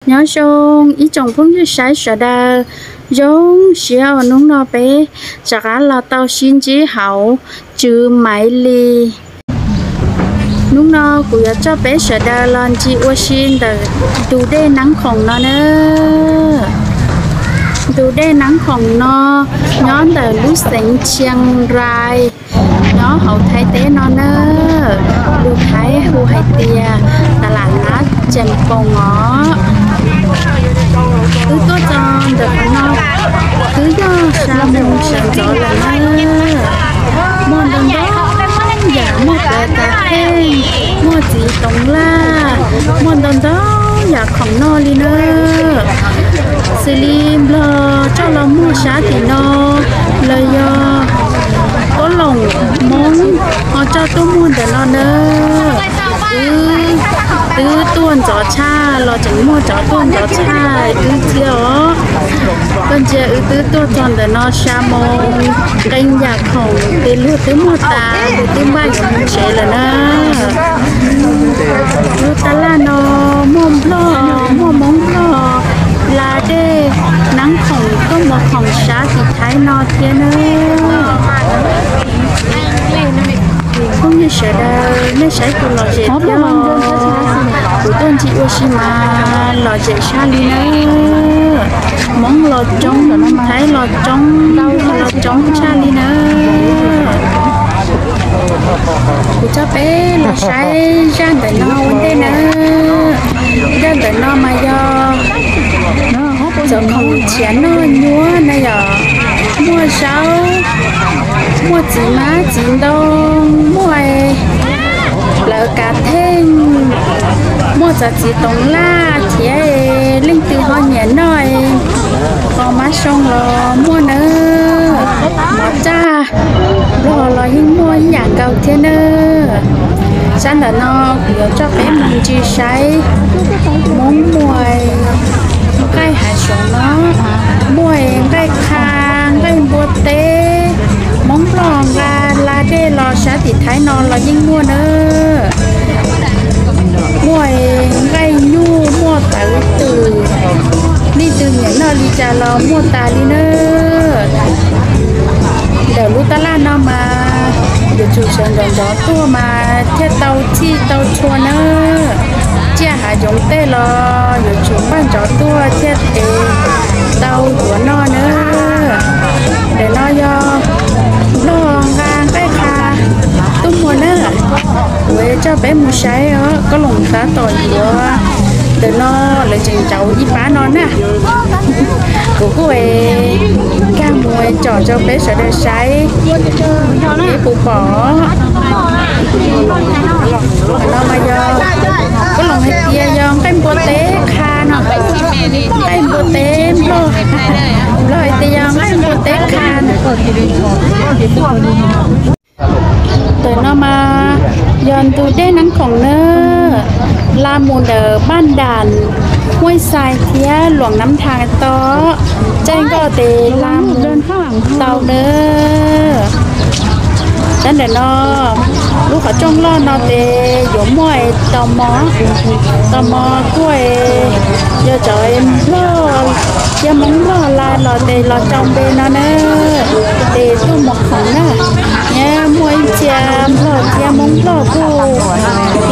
Nyob zoo ib tsoom phooj ywg saib sawv daws, zoo siab uas hnub no peb rov qab los tau sib ntsib hauv Tswv Maiv Lis. Hnub no kuv yuav coj peb sawv daws los ntsia ua si ntawm tus dej Nab Khoom no na. Tus dej Nab Khoom no nyob ntawm lub xeev Chiang Rai, nyob hauv Thaib teb no na. Lus Thaib hu hais tias ตลาดนัดเจียงปง os. Twb tuaj txog ntawm qhov no, twb yog sab mus sawv ntxov lawm na. Muaj ntau ntau yam, muaj plaub kav theej, muaj txiv toov laj, muaj ntau ntau yam khoom noj li na. Xws li Nplog coj los muag sab tim no, los yog Kob Loom Hmoob ho coj tuaj muag ntawm no na. Wb twb tuaj ntxov tshaj los tseem muaj cov tuaj ntxov tshaj wb thiab os. Koj ntsia wb twb tuaj txog ntawm no sab moo, nqee yam khoom ces luag twb muag tas, luag twb npaj yuav mus tsev lawm na. Lub tab laj no muaj Nplog, muaj Hmoob Nplog, la dej, Nab Khoom, koj mus khoom sab tim Thaib no thiab na. Phooj ywg sawv daws, nej saib kuv lom zem thiab os. Kuv tuaj ntsia ua si mas lom zem tshaj li na. Hmoob los coob, Thaib los coob, Nplog los coob tshaj li na. Kuv coj peb los saib zaj ntawm no ua ntej na. Zaj ntawm no mas yog cov khoom tshiav noj nyuaj na yom. Muaj zaub, muaj txiv hmab txiv ntoo, muaj plaub kav theej, muaj txoj txiv toov laj thiab, leej twg ho nyiam noj, qos mab soo los muaj na. Mov raj Nplog los yeej muaj ib yam nkaus thiab na. Sab ntawm no kuv yuav coj peb mus ntsia saib Hmoob muag nqaij hav zoov no, muaj nqaij qha, nqaij npua teb, Hmoob Nplog nqa la dej los sab tim Thaib no los yeej muaj na. Muaj nqaij nyuj, muaj tawv twm, leej twg nyiam noj li cas los muaj tas li na. Ntawm lub tab laj no mas yuav tsum sawv ntxov ntxov tuaj mas thiaj tau txhij tau txhua na. Tsiaj hav zoov tej los yuav tsum npaj ntxov tuaj thiaj es tau yuav noj na. Ntawm no yog Nplog nqa nqaij qha tuaj muag na. Kuv coj peb mus saib os, Kob Loom tab tom yuav. Ntawm no lawv tseem ntsauv ib pab no na. Kuv kuj nkag mus tsom rau peb sawv daws saib, peb puas pom. Qhov no mas yog, Kob Loom hais tias yog nqaij npua teb qha no, nqaij npua teb Nplog, Nplog hais tias yog nqaij npua teb qha. Ntawm no mas yog ntug dej Nab Khoom na, la mus ntawm Npaj Ntam, Huaj Xais thiab Luam Nab Thas to, caij nkoj tes la mus tau na. Sab ntawm no, lub qhov rooj loj no ces yuav muaj tos mov, tos mov kuj yog cov Nplog thiab Hmoob Nplog la los tes los tso npe no na, tes tuaj muag khoom na. Nyias muaj ib txhia Nplog thiab Hmoob Nplog kuj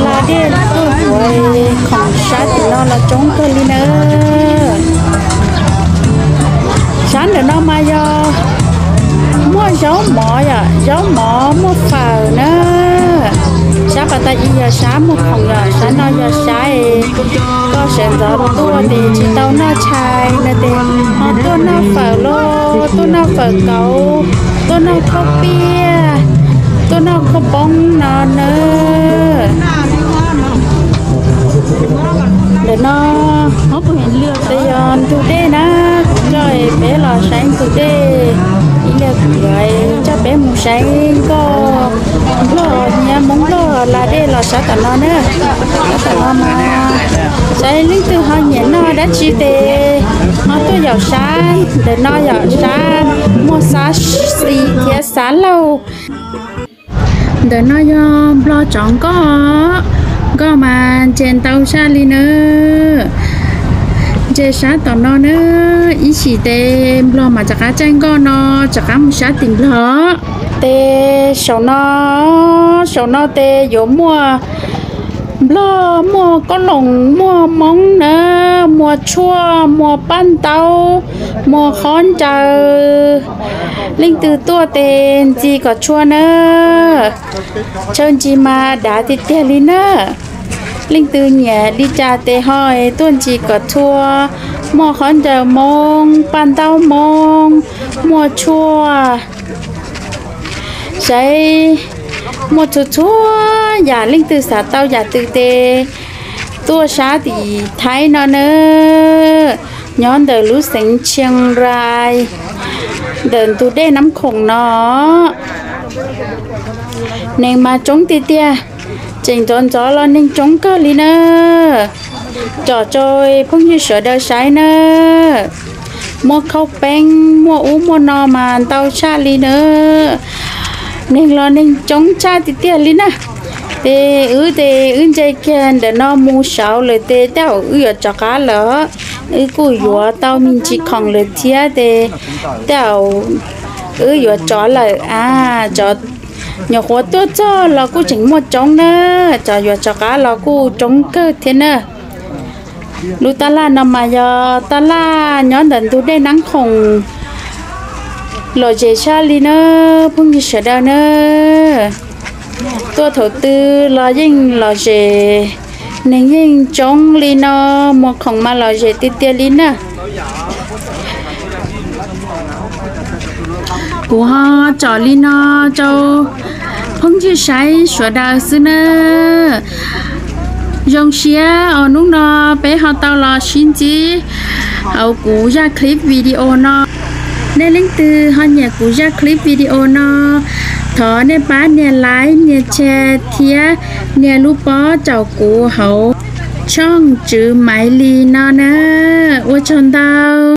la dej tuaj yuav khoom sab tim no los coob kawg li na. Sab ntawm no mas yog muaj zaub mov yom, zaub mov muaj fawm na. Sab pas tas ib yog sab muag khoom yom, sab no yog sab es koj sawv ntxov tuaj tes tsis tau noj tshais no tes ho tuaj noj fawm los tuaj noj fawm kauv, tuaj noj khaub piaj, tuaj noj khaub poob no na. Ntawm no ces yog ntug dej na, coj peb los saib ntug dej. Ib pliag kuv yuav coj peb mus saib nkoj Nplog thiab Hmoob Nplog la dej los sab tom no na. Sab tom no mas saib leej twg ho nyiam noj dab tsi tes ho tuaj yaum sab ntawm no, yaum sab muag xab xis thiab xab laug. Ntawm no yog Nplog tsov nkoj, nkoj mas ntse ntau zaj li na. Ces sab tom no na, ib chim tes Nplog mas rov qab caij nkoj no, rov qab mus sab tim Nplog. Tes saum no, saum no tes yuav muaj Nplog, muaj Kaub Loos, muaj Moob na, muaj tshuaj, muaj paj ntaub, muaj khaub ncaws, leej twg tuaj tes ntxi kom tshua na. Tshaw ntsis mas dav tiag tiag li na. Leej twg nyiam li cas tes ho tuaj ntsis kom tshua. Muaj khaub ncaws Moob, paj ntaub Moob, muaj tshuaj, saib, muaj txhua txhua yam. Leej twg xav tau yam twg tes tuaj sab tim Thaib no na, nyob ntawm lub xeev Chiang Rai, ntawm ntug dej Nab Khoom no. Neeg mas coob tiag tiag, tseem ntxov ntxov los neeg coob kawg li na. Tsom rau phooj ywg sawv daws saib na. Muaj khaub peeb, muaj ub muaj no mas ntau tshaj li na. Neeg los neeg coob tshaj tiag tiag li na. Tes wb tes wb ntse kiag ntawm no mus saud lawm tes tej zaum wb yuav rov qab lawm. Wb kuj yuav tau me ntsis khoom lawm thiab tes tej zaum wb yuav rov lawm a. Cov nyuam qhuav tuaj txog los kuj tseem muaj coob na, cov yuav rov qab los kuj coob kawg thiab na. Lub taj laj no mas yog taj laj nyob ntawm ntug dej Nab Khoom lom zem tshaj li na, phooj ywg sawv daws na. Tuaj thaum twg los yeej lom zem, neeg yeej coob li no, muag khoom mas lom zem tiag tiag li na. Kuv ho tsom li no rau phooj ywg saib sawv daws xwb na. Zoo siab uas hnub no peb ho tau los sib ntsib hauv kuv zaj clip video no. Nej leej twg ho nyiam kuv zaj clip video no, thov nej pab nias like, nias share thiab nias lub pob rau kuv hauv tshooj Tswv Maiv Lis no na. Ua tsaug ntau.